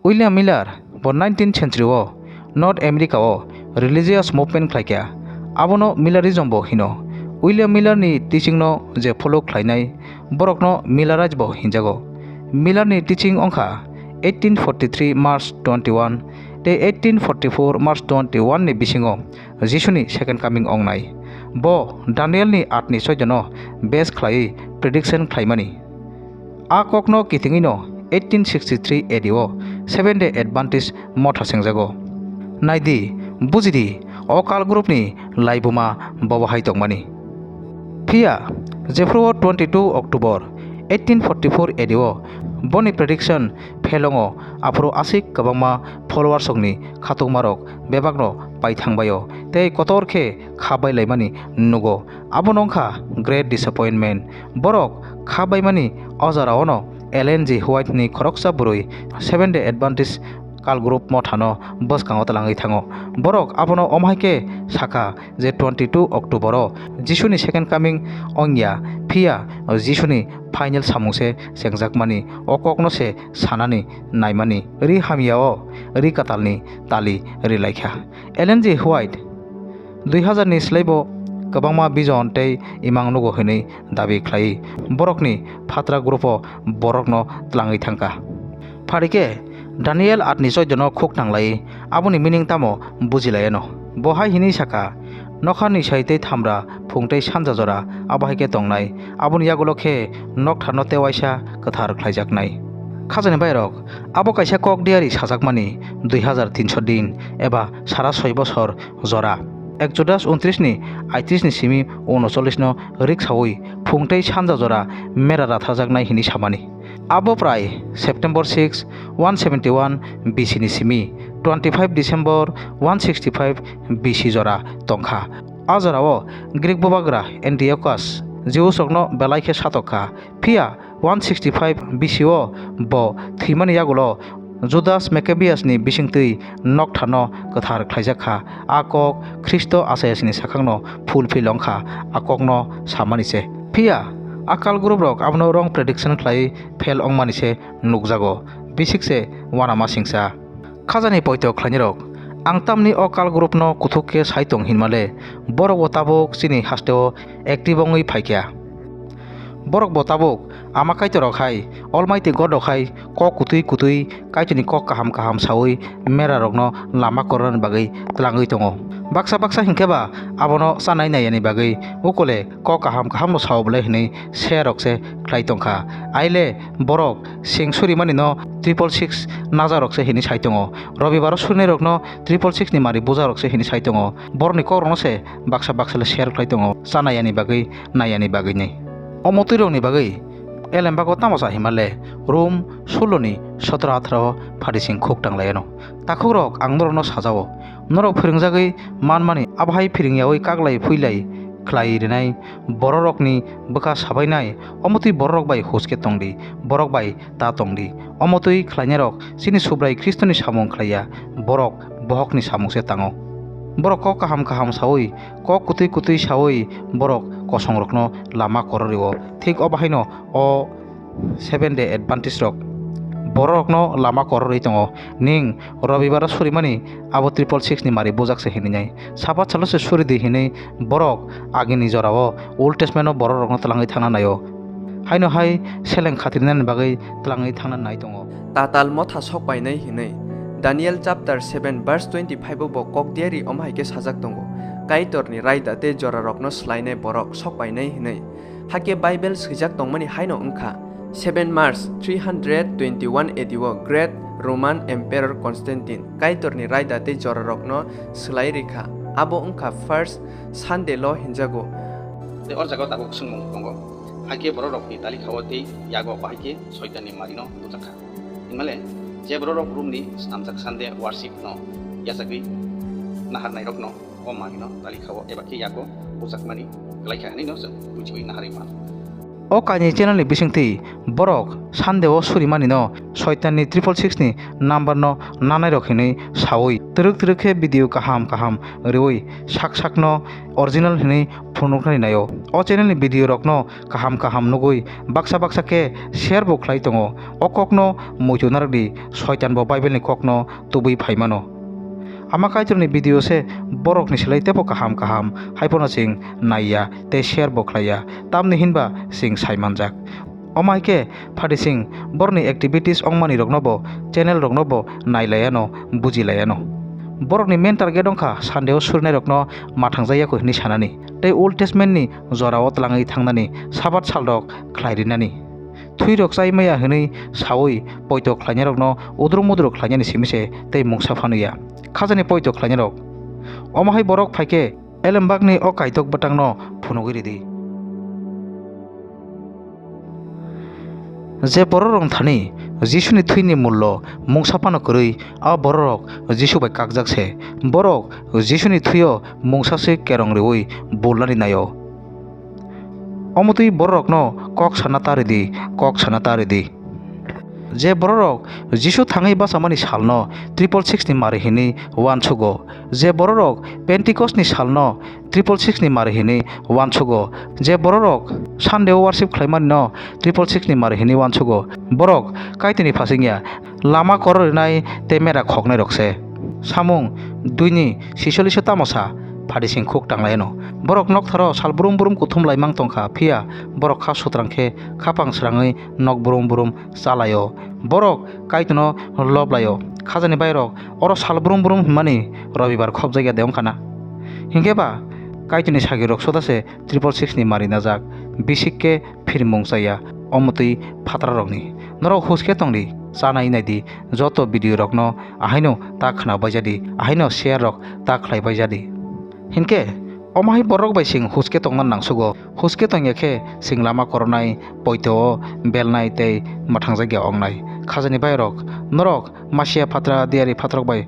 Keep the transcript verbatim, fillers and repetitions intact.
William Miller bo nineteenth century o North America o religious movement khlaikha, abono Millerism bo hino. William Miller ni teaching no je follow khlainai borokno Millerite bo hinjago. Miller ni teaching wngkha eighteen forty-three March twenty-one tei eighteen forty-four March twenty-one ni bisingo Jisuni second coming wngnai. Bo Daniel ni aat ni choidono base khlaiwi prediction khlaimani. A kokno kitingwino eighteen sixty-three A D o Seventh Day Adventist motha sengjago. Naidi, bujidi, o cult group ni laibuma bobo hai tongmani. Phiya, jephru o twenty-two October eighteen forty-four A D o boni prediction phelongo, aphuru aswk kwbangma followers rokni khatungmarok bebakno paithangbaio tei kotor khe kha bailaimani nugo. Abono wngkha Great Disappointment. Borok kha baimani o jora ono Ellen G. White ni khoroksa bwrwi Seventh Day Adventist cult group mothano bwskango twlangwi thango. Borok abono omo hai khe sakha je twenty-two October o Jisuni second coming wngya, phiya Jisuni final samung se chengjakmani, o kokno se sanani naimani. Ri hamya o ri katalni tali rilaikha. Ellen G. White dui hazar ni slaibo kwbangma vision tei imang nugo hwnwi dabi khlai borokni phatra group o borokno twlangwi thangkha. Phari khe Daniel aat ni choidono khuk tanglai, aboni meaning tamo bujilaiano. Bo hai hwnwi sakha, nokha ni sai tei thamra, phung tei sanja jora, abo hai khe tongnai. Aboni yagulo khe noktharno tei waisa kwthar khlaijaknai. Khajani bairok, abo kaisa kok diari sajakmani dui hazar tinso din eba sara soi bosor jora. Exodus untris ni aitris ni simi unocholish no riksaui phung tei sanja jora mera ratharjaknai hwnwi samani. Abo prai September six, one seventy-one B C ni simi twenty-five December one sixty-five B C jora tongkha. A jorao Greek bubagra Antiochus Jews rokno belai khe satokha. Phiya one sixty-five B C o bo thwimani yagulo Judas Maccabeus ni bisingtwi nokthano kwthar khlaijak kha. A kok Khristo Isaias ni sakhangno fulfill wngkha, a kokno samani se. Phiya a cult group rok abono wrong prediction khlai fail wngmani se nukjago, bisik se uanama singsa. Khajani poito khlainirok, ang tamni o cult group no kuthuk khe sai tong hinmale, borok bo tabuk chini hasteo active wngwi phaikha. Borok bo tabuk ama Kaitorrok hai, Almighty God rok hai kok kutui kutui Kaitorni kok kaham kaham saui mera rokno lama korornani bagwi tlangwi tongo. Baksa baksa hinkhe ba abono chanai naiyani bagwi ukole kok kaham kaham no sao bwle hinwi share rok se khlai tongkha. Aile borok seng surimani no triple six naja rok se hinwi sai tongo. Robibaro surinai rokno triple six ni mari buja rok se hinwi sai tongo. Borokni kok rokno se baksa baksa le share khlai tongo, chanai yani bagwi, nai yani bagwi ni. Omo twi rokni bagwi elembago tamo cha hima le, Rom sulo ni sotro atharo pharising khuk tang lai ano. Takhuk rok, ang norokno sajao, norok phwrwngjagwi manmani abo hai phwrwng yaui kaklai phuilai khlai rinai bororokni bwkha sabainai, omo twi bororok bai huske tongdi, borok bai ta tongdi. Omo twi khlainairok chini Subrai Khristoni samung khlaiya, borok bohokni samung se tango. Borok kok kaham kaham saui, kok kutui kutui saui borok kosongrokno lama kororio. Thik o bahaino o Seventh Day Adventist rok bororokno lama kororwi tongo. Ning Robibaro surimani abo triple six ni mari bujak se hinwi nai. Sabat salo se suri di hinwi borok agini jorao Old Testament o bororokno twlangwi thangna naio. Haino hai seleng khatrinani bagwi twlangwi thangna nai tongo. Tatal motha sok painai hinwi Daniel chapter seven verse twenty-five o bo kok diari omo hai khe sajak tongo, Kaitorni raida tei jorarokno swlainai borok sok painai hinwi. Hakhe Bible swijak tongmani haino wngkha, seven March three hundred twenty-one A D o Great Roman Emperor Constantine Kaitorni raida tei jorarokno swlai rikha, abo wngkha First Sunday lo hinjago. Tei o jagao tabuk swngmung tongo, hakhe bororokni talikhao tei yago bahai khe Soitanni marino bujakha. Himale, je bororok Romni snamjak Sunday worship no yachagwi naharnairokno o manwino talikhao eba khe yago bujakmani kwlaikha hwnwi no chwng buchiui naharwi mano. O kainwi channel ni bisingtwi borok Sunday o surimani no soitan ni triple six ni number no nanai rok hinwi sawi twrwk twrwk khe video kaham kaham rwui sak sak no original hinwi phunuknani naio. O channel ni video rok no kaham kaham nugui baksa baksa khe share bo khlai tongo. O kok no muitu narwk di, soitan bo Bible ni kok no tubui phaimano. Ama Kaitorni video se borokni slai teibo kaham kaham, hai phano chwng naiya tei share bo khlaiya, tamni hinba chwng sai manjak. Omo hai khe phatising borokni activities wngmani rokno bo channel rokno bo nai laiano, buji laiano. Borokni main target wngkha Sunday o surinai rokno mathangjakya kho hinwi sanani tei Old Testament ni jorao twlangwi thangnani Sabat salrok khlai rinani. Thwi rok chai maya hinwi sawi poito khlainai rokno udruk mudruk khlainani simi se tei mungsa phano ya. Khajani poito khlainai rok. Omo hai borok phai khe Elembakni o kaitok bwtangno phunugwi ridi. Je bororok thani Jisuni thwini mullo mungsa phano kwrwi, a bororok Jisu bai kakjak se. Borok Jisuni thwio mungsa se kerong riui bulnani naio. Omo twi bororokno kok sana ta ridi, kok sana ta ridi. Je bororok Jisu thangwi bachamani salno triple six ni mari hinwi uansugo, je bororok Pentecost ni salno triple six ni mari hinwi uansugo, je bororok Sunday o worship khlaimani no triple six ni mari hinwi uansugo, borok Kaitorni phasing ya, lama kororinai tei mera khoknai rok se. Samung dui ni sicholish o tamo sa, phatising khuk tanglaino. Borok noktharo sal brum brum kuthum laimang tongkha, phiya borok kha sutrang khe khapang srangwi nok brum brum chalaio. Borok Kaitorno lob laio. Khajani bairok oro sal brum brum hwnmani Robibar khopjakya de wngkha na? Hinkhe ba Kaitorni sagirok soda se triple six ni mari najak, bisik khe phirimung chaya, omo twi phatrarokni. Norok huske tongdi, chanai naidi, joto video rokno ahaino ta khna baijadi, ahaino share rok ta khlai baijadi. Hinkhe omo hai borok bai chwng huske tongna nangsugo, huske tongya khe chwng lama koronai, poito o belnai tei mwthangjakya wngnai. Khajani bairok, norok Masia phatra diyari phatrok bai